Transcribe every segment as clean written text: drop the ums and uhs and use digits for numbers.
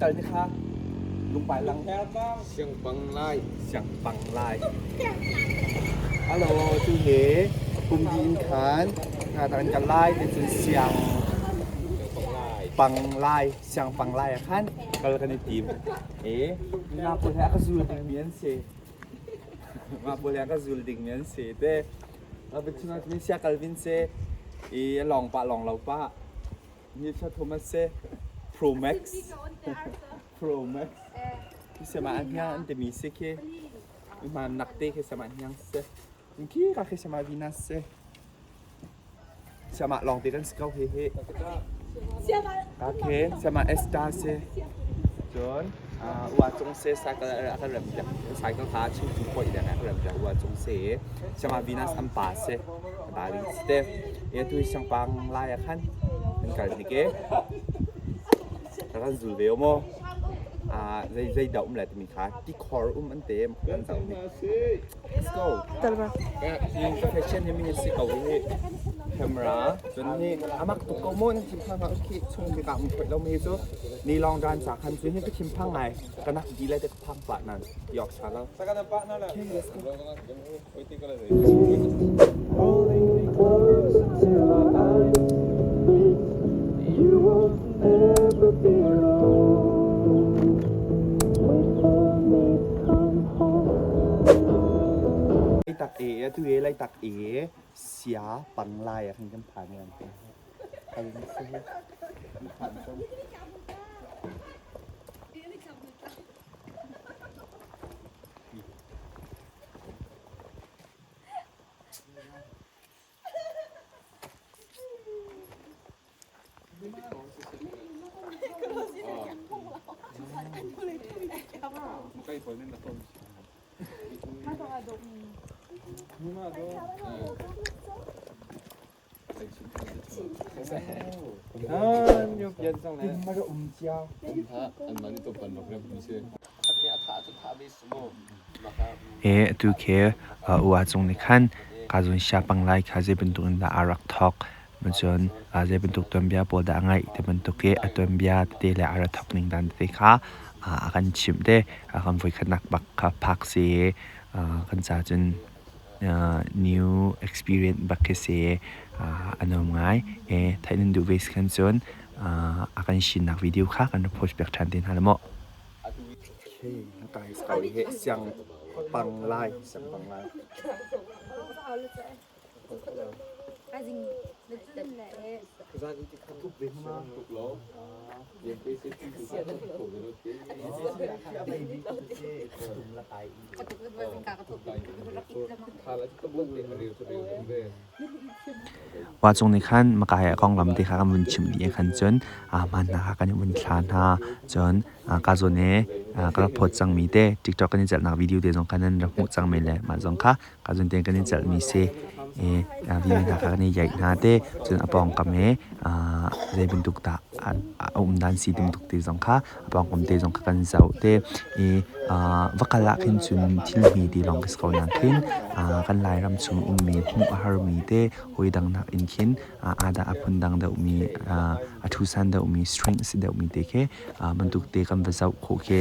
kal ni kha lungpai lang Siangpang lai. Siangpang lai. Hello, tu he kum di in khan nga kan kal lai te cun siang pang lai siang pang lai ah khan kal kan i tim. E nga pawl he a ka zul ding mi an si. Nga pawl he a ka zul ding mi an si te. Min sia Calvin se i long pa long lo pa ni thla thum a se Pro Max Pro Max sama an hiang an timi si khi ma nak te khi sama an hiang se khi ka khi sama Venus se sama long te kan si ko he he ka khi sama Esta se cun ua cung se cycle a kan rem piak cycle kha chim tu poi deng a kan rem piak ua cung se sama Venus an pa se darling te e tu siangpang lai ah khan an kal ni ke kan zul ve mo a zei zei da um le timi kha ti khor um an te kan zau ni let's go fashion hi mi si ko hi camera cun hi amak tuk ko mo nan thim phang ma khi chung ti ka um khoi lo mi cu ni long dan cha khan cu hi ka thim phang ngai kanak di le te phang pa nan yok cha lo okay let's go Holding me close until I'm weak. You will never be alone. Wait for me to come home. Lai tak e atu e lai tak e sia pang lai ah khan kan phan i an pe. Atu khi ua cung nih khan kaa sia pang lai kha zei bantuk in dah aa rak thawk. Cun zei bantuk tuanbia pawl dah a ngeih ti bantuk i a tuanbia tete le a rak thawk ning dan tete kha a kan chimh te. Kan voikhatnak bak kha phak si i kan ca cun new experience bak khi si a nuam ngai. Theih nan duh ve si khan cun a kan sinnak video kha kan rak post piak ṭhan te hna la mu. Siang pang lai, siang pang lai. Wa cung nih khan makai a konglam ti kha kan vun chimh dih ah khan cun hmanhnak ah kan i vun thla hna. Cun ka zawn i ka rak phawt cangmi te TikTok kan i celhnak video te zong kha nan rak hmuh cangmi le mah zong kha Ka zun tein kan i celhmi si. Vimi hna kha kan i yaih hna te. Cun a pawngkam i zei bantuk dah a um dan si bantuk te zong kha a pawngkam te zong kha kan zoh te. I va kal ah khin cun thil hme ti lawng ka si ko nain khin kan Lairam chung ummi hmuh a harmi te hawi dang nakin khin aa dah a phundang deuhmi a ṭhusan deuhmi strength a si deuhmi te khi bantuk te kan va zoh khawh khi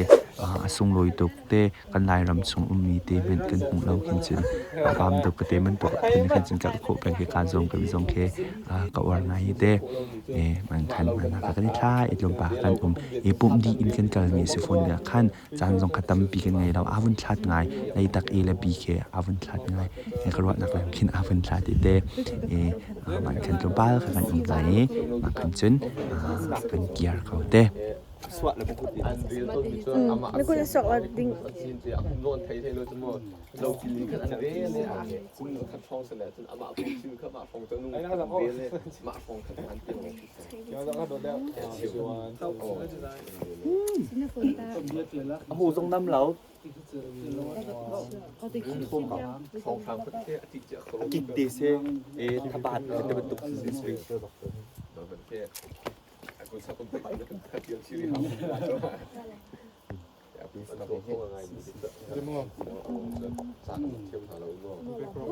a sunglawi tuk te. Kan Lairam chung ummi te hmanh kan hmuh lo khin cun a vaam tuk ka te bantuk phun khin cun kal khawh peng khi kaa zuam ka zong khi ka uar ngai hi te. Man khan man ka kan i thla i tlawmpal kan um i pumh dih in kan kalmi a si fawn tikah khan caan zong kha tampi kan ngei lo. Aa vun thlat ngai. Leitak e le bi khi aa vun thlat ngai. Ka ruahnak leng khin aa vun thlat i te. Man khan tlawmpal kha kan um lai i mah khan cun kan kiar ko te. Na kut na sok ding. A hu zong nam lo. Kik te se e thabat te bantuk special bak.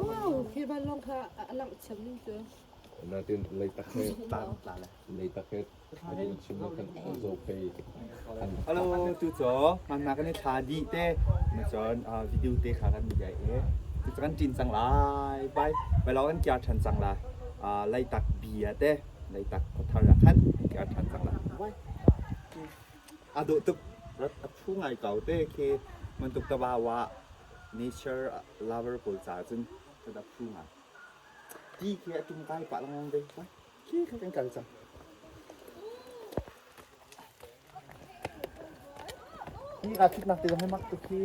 Wow, khi ban long kha a langh thiam ning cu. Natin leitak he leitak he chim kan zo phei. Hello, tu cu hmannak kan i thla dih te. Cun video te kha kan dai e. Tu cu kan ṭin cang lai. Bai bai lo kan kiar ṭhan cang lai. Leitak bia te, leitak khuathar ah khan kan kiar ṭhan cang lai. Bai. A dawh tuk. Rat a phu ngai ko te khi bantuk tabawa nature lover pawl ca cun kan a phu ngai. Ti khi a tum kai pah lengmang ve. Bai. Khi kha kan kal cang. Hi aa thutnak te zong hi mak tuk hi.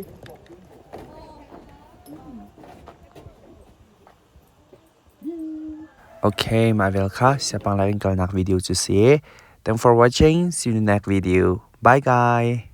Okay, mah vel kha siapang lai in kalnak video cu si. Thanks for watching. See you in the next video. Bye guys.